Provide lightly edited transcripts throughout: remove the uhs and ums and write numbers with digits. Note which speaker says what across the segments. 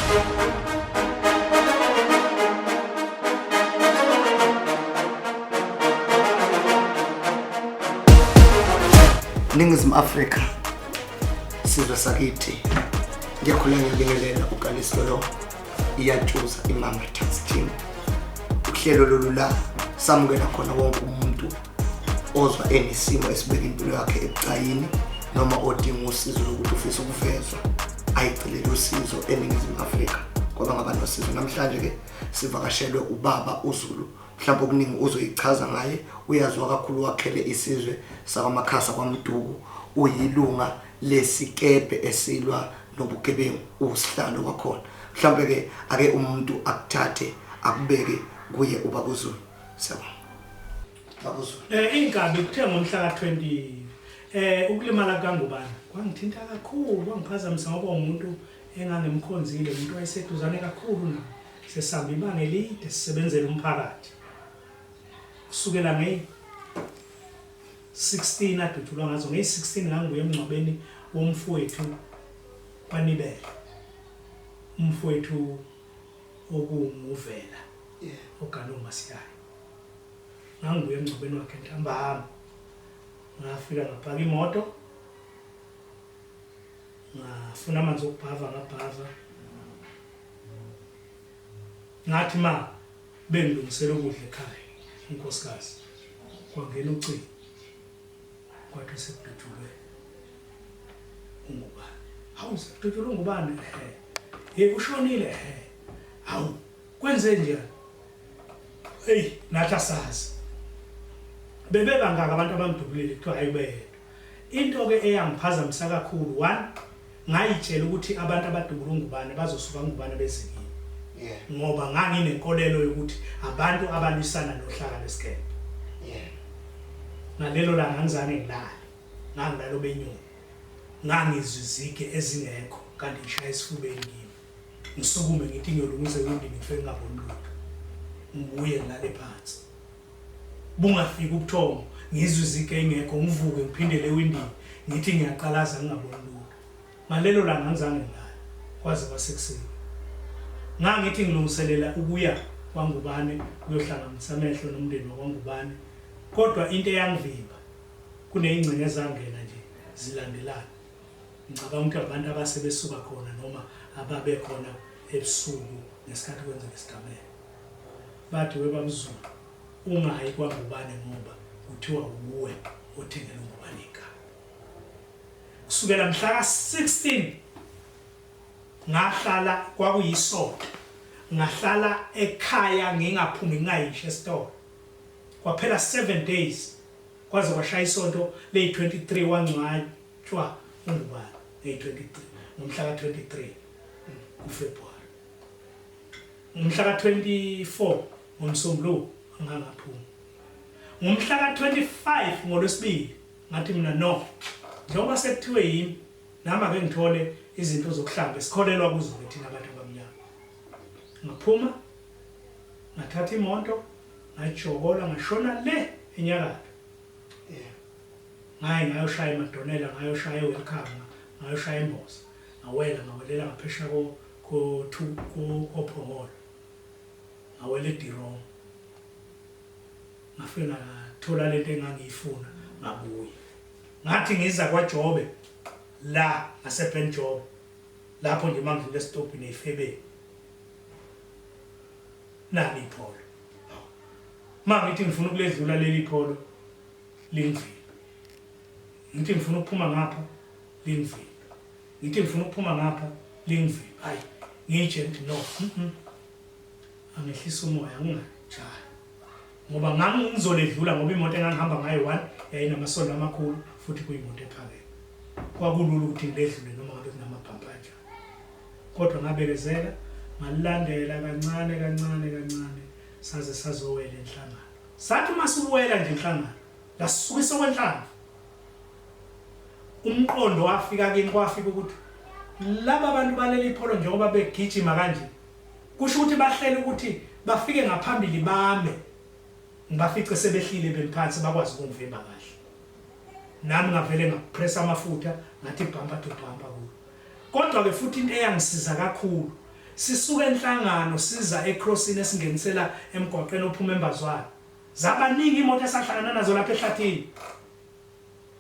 Speaker 1: Ningizimu Afrika, sizwe sakithi, ngiyakhula ngiyabingelela uKalisto lo iyatshuza imama tax team. Uhlelo lolu la samukela khona wonke umuntu ozwa enesimo esibeka impilo yakhe ebucayini noma odinga usizo lokuthi ufisa ukuvezwa ayicelele usizo eNingizimu Afrika kwaba ngabanosizo. Namhlanje ke sivakashelwe ubaba uZulu, mhlawumbe okuningi uzoyichaza ngaye, uyaziwa kakhulu, wakhele isizwe sakwaMakhasa kwaMduku, uyilunga lesikebhe esilwa nobugebengu, usihlalo wakhona. Mhlawumbe ke ake umuntu akuthathe akubeke kuye ubaba uZulu. Siyabonga baba uZulu.
Speaker 2: Inkabi kuthe ngomhla ka-20 ukulimala kukaNgubane kwangithinta kakhulu, kwangiphazamisa ngoba umuntu engangimkhonzile, umuntu wayeseduzane kakhulu nami. Sesihamba ibanga elide sisebenzela umphakathi. Kusukela ngeyi-16 adutshulwa ngazo, ngeyi-16 ngangibuya emngcwabeni womfowethu kwaNibela. Umfowethu okuwuMuvela ogane uMasiyayo. Ngangibuya emngcwabeni wakhe ntambama. Ngafika ngapaka imoto. Ngafuna amanzi okubhava ngabhava. Ngathi ma bengilungisela ukudla ekhaya unkosikazi kwangena ucingo kwathi sekudutshulwe uNgubane. Hawu, sekudutshulwe uNgubane? Ehhe. Hey, ushonile? Ehhe. Hawu, kwenze njani? Hey, nathi asazi. Bebebangaka abantu abamdubulile, kuthiwa hayi ubeyedwa. Into ke eyangiphazamisa kakhulu, one, ngayitshela ukuthi abantu abadubula uNgubane bazosuka kuNgubane beze kimi. Ngoba nganginenkolelo yokuthi abantu abalwisana nohlaka lwesikebhe. Ngalelo langa angizange ngilale, ngangilala obenyoni. Ngangizwa izigi ezingekho kanti ngishaya esifubeni kimi. Ngisukume ngithi ngiyolungisa ewindini ngifike ngingaboni lutho. Ngibuye ngilale phansi. Bungafiki ubuthongo ngizwe izigi ey'ngekho ngivuke ngiphindele ewindini ngithi ngiyaqalaza ngingaboni lutho. Ngalelo langa angizange ngilale kwaze kwasekuseni. Ngangithi ngilungiselela ukuya kwaNgubane ukuyohlanganisa amehlo nomndeni wakwaNgubane kodwa into eyangivimba kuney'ngcingo ezangena nje zilandelana. Ngicabanga ukuthi abantu abase besuka khona noma ababekhona ebusuku ngesikhathi kwenzeka isigameko. Bathi we babuZulu ungayi kwaNgubane ngoba kuthiwa wuwe othengela uNgubane igama. Kusukela mhla ka-16 ngahlala, kwakuyisonto, ngahlala ekhaya ngingaphumi ngingayisho esitolo. Kwaphela 7 days kwaze kwashaya isonto leyi-23 wangcwatshwa uNgubane ngeyi-23 ngomhla ka-23 kuFebruary. Ngomhla ka-24 ngoMsombuluko ngangaphuma. Ngomhla ka-25 ngoLwesibili ngathi mina no, njengoba sekuthiwe yimi nami ake ngithole izinto zokuhlamba esikholelwa kuzo-ke thina abantu abamnyama. Ngaphuma ngathatha imoto ngajokola ngashona le enyakatho. Ngaye ngayoshaya eMadonela, ngayoshaya eWelcome, ngayoshaya eMboza. Ngawela ngawelela ngaphesheya ko ko koPhongolo. Ngawela eDirongo. Ngafike ngathola lento engangiyifuna ngabuya. Ngathi ngiza kwaJobe la ngaseBen Jobe lapho nje mangidlula esitobhini eYifebeni. Nali ipholo. Mangithi ngifuna ukuledlula leli pholo lingivimbe. Ngithi ngifuna ukuphuma ngapha lingivimbe. Ngithi ngifuna ukuphuma ngapha lingivimbe. Hayi ngiyitshela ukuthi no. Angehlisa umoya ngingajahi. Ngoba ngangizoledlula ngoba imoto engangihamba ngayo one yayinamasondo amakhulu futhi kuyimoto ephakeme. Kwakulula ukuthi ngiledlule noma ngabe kunamabhampa anjani. Kodwa ngabekezela ngalilandela kancane kancane kancane saze sazowela enhlangano. Sathi uma siwela nje inhlangano lasukisa okwenhlamvu. Umqondo wafika kimi kwafika ukuthi laba bantu baleli pholo njengoba begijima kanje kusho ukuthi bahlela ukuthi bafike ngaphambili bame ngibafice sebehlile bemphansi bakwazi ukungivimba kahle. Nami ngavele ngapressa amafutha ngathi bumper to bumper kulo. Kodwa ke futhi into eyangisiza kakhulu Sisuka enhlangano siza ecrossini esingenisela emgwaqeni ophuma embazwane. Zabaningi imoto esahlangana nazo lapha ehlathini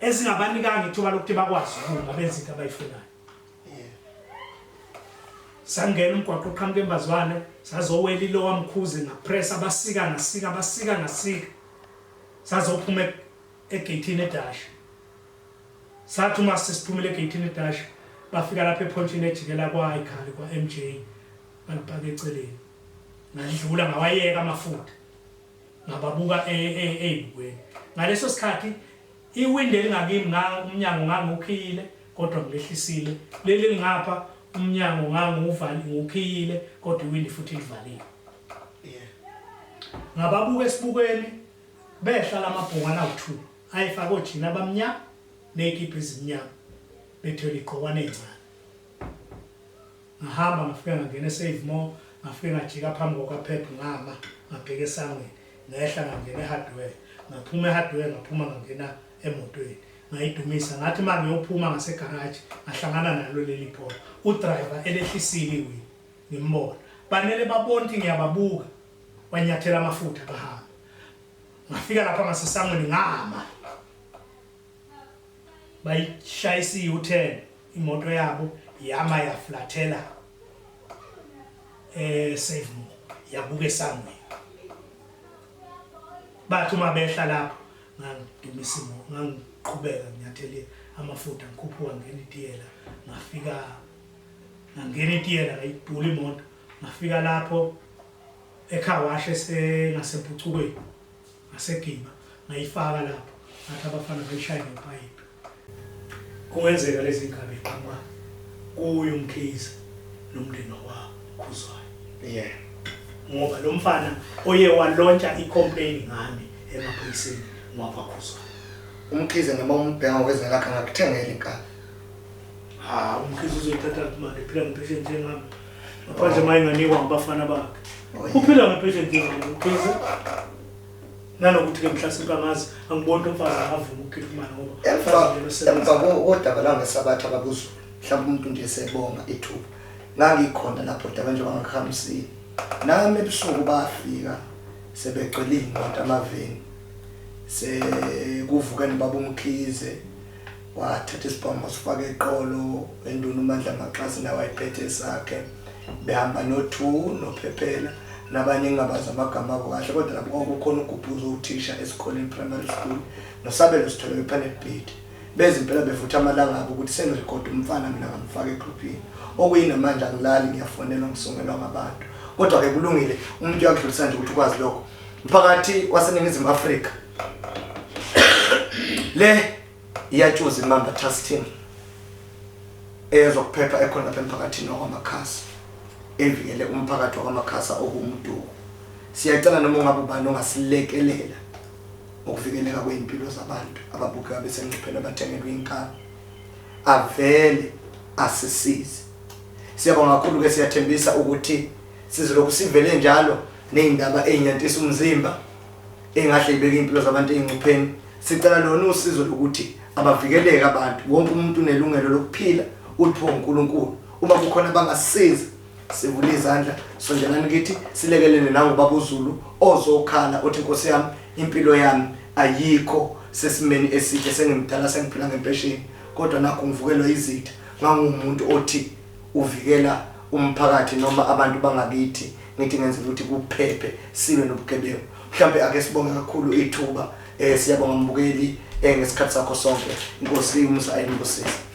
Speaker 2: ezingabanikanga ithuba lokuthi bakwazi ukuma benze into abayifunayo. Sangena umgwaqo oqhamuka embazwane sazowela ilowa mkhuze ngapressa basika ngasika basika ngasika sazophuma egeyithini edashi. Sathi uma sesiphumile egeyithini edashi bafika lapha ephontshini ejikela kwa-ikhali kwa-MJ balipaka eceleni. Ngadlula ngawayeka amafutha ngababuka ey'bukweni. Ngaleso sikhathi iwindi elingakimi nga umnyango ngangiwukhiyile kodwa ngilehlisile. Leli elingapha umnyango ngangiwuvali ngiwukhiyile kodwa iwindi futhi livaliwe. Ngababuka esibukweni behla lamabhungwana awu-two ayefake ojini abamnyama ney'kibha ezimnyama bethwele iy'gqokwana ey'ncane. Ngahamba ngafike ngangena eSave More, ngafike ngajika phambi kukaPep ngama ngabheka esangweni, ngehla ngangena eHardware, ngaphuma eHardware ngaphuma ngangena emotweni ngayidumisa ngathi uma ngiyophuma ngasegaraji ngahlangana nalo leli Polo udriver elehlisile iwindi ngimbona banele babona ukuthi ngiyababuka wanyathela amafutha bahamba ngafika lapha ngasesangweni ngama bayishayisa i-U-turn imoto yabo yama yaflathela eh save more yabuka esangweni bathi uma behla lapho ngangidumisa imo ngangiqhubeka nginyathele amafutha ngikhuphuka ngena itiyela ngafika ngangena itiyela ngayidula imoto ngafika lapho ekhawashe esengasempucukweni ngasegiba ngayifaka lapho ngathi abafana bayishaye ngepayipi kungenzeka lezi nkabi iqhamuka kuye umkhize nomndeni wakwakhuzwayo
Speaker 1: yeah
Speaker 2: ngoba lo mfana oye walontsha i-complain ngami emaphoyiseni ngwakwakhuzwayo
Speaker 1: umkhize noma umbheka ngokwezinga lakhe angakuthengela inkabi
Speaker 2: Ha, umkhize uzoyithatha imali ephila ngempesheni njengami. Ngaphandle uma inganikwa ngabafana bakhe.
Speaker 1: Oh, yeah.
Speaker 2: Uphila ngempesheni njengami umkhize. Nanokuthi ke mhlasimpe angazi angiboni ukuthi umfazi angavuma ukukhipha imali ngoba
Speaker 1: emva
Speaker 2: umfazi yena usebenza.
Speaker 1: emva kodaba langesabatha babuzulu mhlawumbe umuntu nje sebonga ithuba ngangikhona lapho daba njengoba ngikuhambisile nami ebusuku bafika sebegcwele iy'moto amaveni sekuvuke nobaba umkhize wathatha isibhamu wasifaka eqolo enduna uMandla Maxasi naye wayephethe esakhe behamba no-two nophephela nabanye engingabazi amagama abo kahle kodwa lapho kwakukhona ugubhuzo uthisha esikoleni primary school nosabelo sithole kwi-planet beat beze impela bevutha amalanga abo ukuthi sengirekhode umfana mina ngamfaka egruphini okuyinamandla angilali ngiyafonelwa ngisongelwa ngabantu kodwa-ke kulungile umuntu uyakudlulisa nje ukuthi ukwazi lokho mphakathi waseningizimu afrika le iyatshuza imamba trust team eyezokuphepha ekhona lapha emphakathini wakwamakhasa evikele umphakathi wakwamakhasa okuwumduku siyacela noma ungabe ubani ongasilekelela ukuvikeleka kwey'mpilo zabantu ababukeka besengcupheni abathengelwe inkabi avele asisize siyabonga kakhulu-ke siyathembisa ukuthi sizolokhu sivele njalo ney'ndaba ey'nyantisa umzimba engahle ibeke iy'mpilo zabantu ey'ngcupheni sicela lona usizo lokuthi abavikeleke abantu wonke umuntu unelungelo lokuphila uliphiwe uNkulunkulu uma kukhona abangasiza sivule izandla sondelani kithi silekelele nangubaba uZulu ozokhala othi Nkosi yami impilo yami ayikho sesimeni esihle sengimdala sengiphila ngempesheni kodwa nakho ngivukelwa izitha ngangumuntu othi uvikela umphakathi noma abantu bangakithi ngithi ngenzela ukuthi kuphephe silwe nobugebengu mhlambe ake sibonge kakhulu ithuba eh siyabonga mbukeli eh ngesikhathi sakho sonke inkosi umusa ayinibusise.